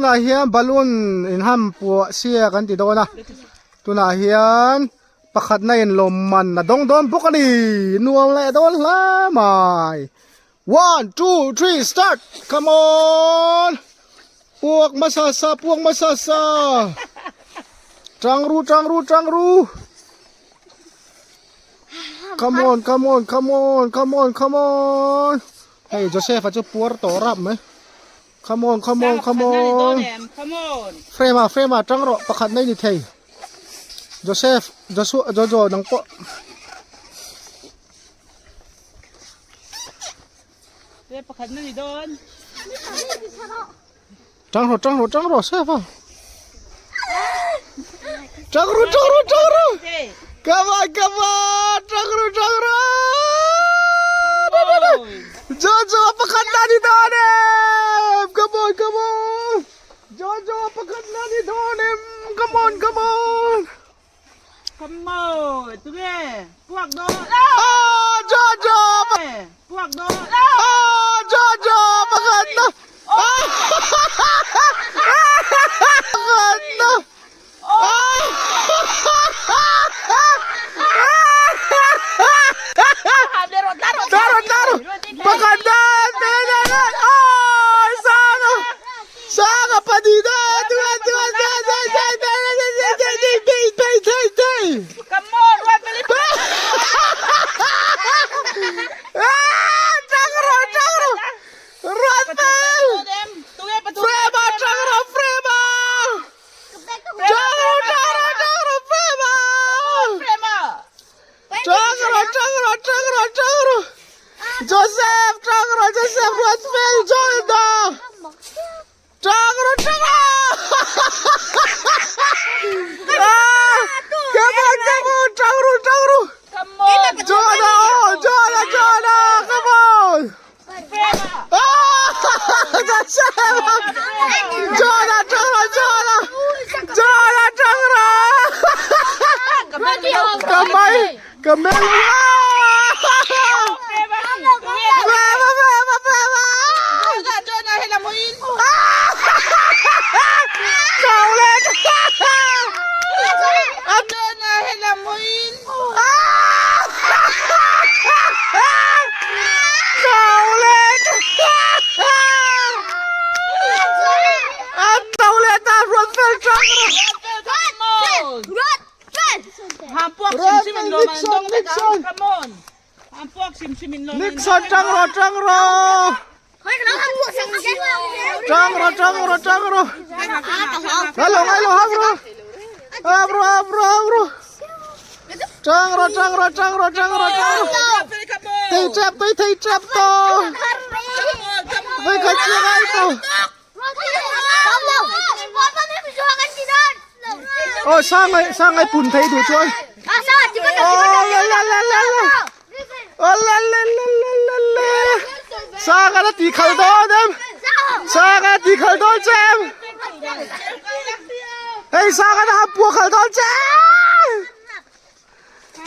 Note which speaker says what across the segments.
Speaker 1: Tunah hian balloon in ham puah sia kan ti dawn a tunah hian pakhatna in lawmman a dawng dawn bawk a ni nuam leh dawn hle mai one two three start come on puak hmasa sa puak hmasa sa tang ru tang ru tang ru come on come on come on come on come on hei Joseph a chu puar tawh rap mai. Come on, come on, come on.
Speaker 2: Come on.
Speaker 1: Frame ah, frame ah, tang rawh pakhat na i ni thei. Joseph, Joshua, Jojo nang pawh.
Speaker 2: Te pakhat na ni dawn.
Speaker 1: Tang rawh, tang rawh, tang rawh, Sef ah. Tang rawh, tang rawh, tang rawh. Come on, come on, tang rawh, tang rawh. Jojo pakhat na ni dawn em. Come on, come on. Jojo pakhat na ni dawn em. Come on, come on.
Speaker 2: Come on, tunge puak dawn.
Speaker 1: Ah, Jojo.
Speaker 2: Puak dawn.
Speaker 1: Ah, Jojo pakhat na. Ah, pakhat na. Taro, taro. Pakhat na. Ah, sanga. Sanga padida. Dua, dua, dua, dua, dua, dua, dua, dua, dua, dua, dua, dua, dua.
Speaker 2: Come on, Ruat Philip.
Speaker 1: Ah, tang ro, tang ro. Ruat Phil.
Speaker 2: Tunge patu.
Speaker 1: Frema, tang ro, Frema. Tang ro, tang ro, tang ro, Frema.
Speaker 2: Frema.
Speaker 1: Tang ro, tang ro, tang ro, tang ro. Joseph, tang ro, Joseph, Ruat Phil, Jordan. Tang ro, tang ro. Ah, come on, come on, tang ro, tang ro.
Speaker 2: Come on.
Speaker 1: Jonah, oh, Jonah, Jonah, come on.
Speaker 2: Frema.
Speaker 1: Ah, Joseph. Jonah, Jonah, Jonah. Jonah, Jonah. Kamay, kamay. Ah!
Speaker 2: Frema.
Speaker 1: Bravo, bravo, bravo.
Speaker 2: Jonah, Jonah, helamuin.
Speaker 1: Ah! Chowlet.
Speaker 2: Jonah, helamuin.
Speaker 1: Ah! Chowlet. Ah, chowlet, ah, Russell, Chowlet.
Speaker 2: Come on. Ham puak
Speaker 1: Ruat
Speaker 2: sim sim in
Speaker 1: Phil,
Speaker 2: lo man
Speaker 1: Nixon,
Speaker 2: dong
Speaker 1: Nixon.
Speaker 2: Come on. Ham puak sim sim in lo man.
Speaker 1: Nixon, tang ro, tang ro. Tang ro, tang ro, tang ro. Alo, alo, ham ro. Ham ro, ham ro, ham ro. Tang ro, tang ro, tang ro, tang ro, tang ro.
Speaker 2: Come on.
Speaker 1: Thei trap tôi, thei trap to.
Speaker 2: Come on, come on.
Speaker 1: Với cái chiếc ai to. Ôi, sang ngay, sang ngay bùn thei đủ chơi. Oh, la la la la la. Oh, la la la la la la. Sang cái nó tì khẩu đó em. Sang cái tì khẩu đó cho em. Hey, sang cái nó hấp buộc khẩu đó cho em.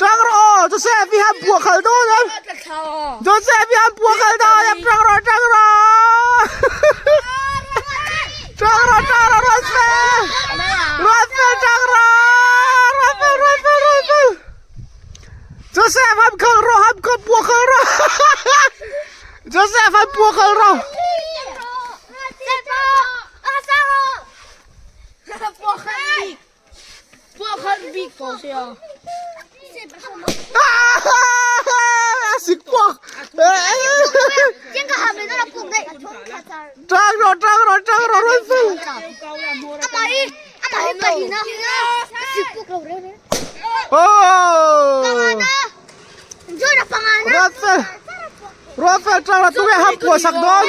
Speaker 1: Trang rồi, cho xe vi hấp buộc khẩu đó em. Cho xe vi hấp buộc khẩu đó em. Trang rồi, trang rồi. Trang rồi, trang rồi, rồi xe. Rồi xe, trang rồi. Rồi xe, rồi xe, rồi xe. Joseph, hấp khẩu rồi, hấp khẩu buộc khẩu rồi. Joseph, hấp buộc khẩu rồi. À, xịt buộc. Trang rồi, trang rồi, trang rồi, rồi xe. Oh. Rafael, Rafael, trang rồi, tụi hấp buộc sạc đón.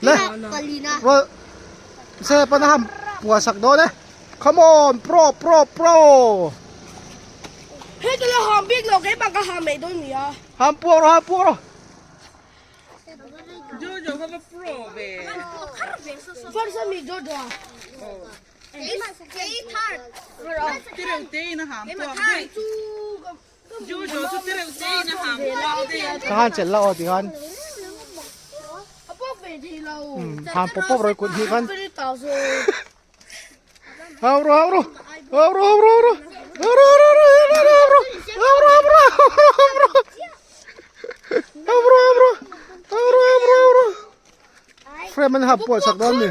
Speaker 1: Le. Ro Se pa na ham buộc sạc đón đấy. Come on, pro, pro, pro. Ham buộc rồi, ham buộc rồi.
Speaker 2: Jojo, have a pro be. Tireu te na ham puak de. Jojo, chu tireu te na ham puak de.
Speaker 1: Ka han chel la o ti han. Ham pop pop rồi cuốn hi khan. Hau ru hau ru hau ru hau ru hau ru hau ru hau ru hau ru hau ru hau ru hau ru hau ru hau ru hau ru hau ru hau ru hau ru frame an hap puah sak dawn mi.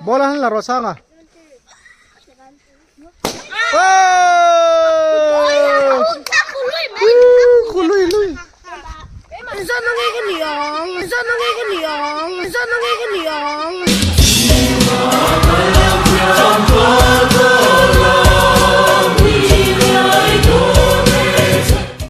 Speaker 1: Ball an la rawh sang a. Lui lui.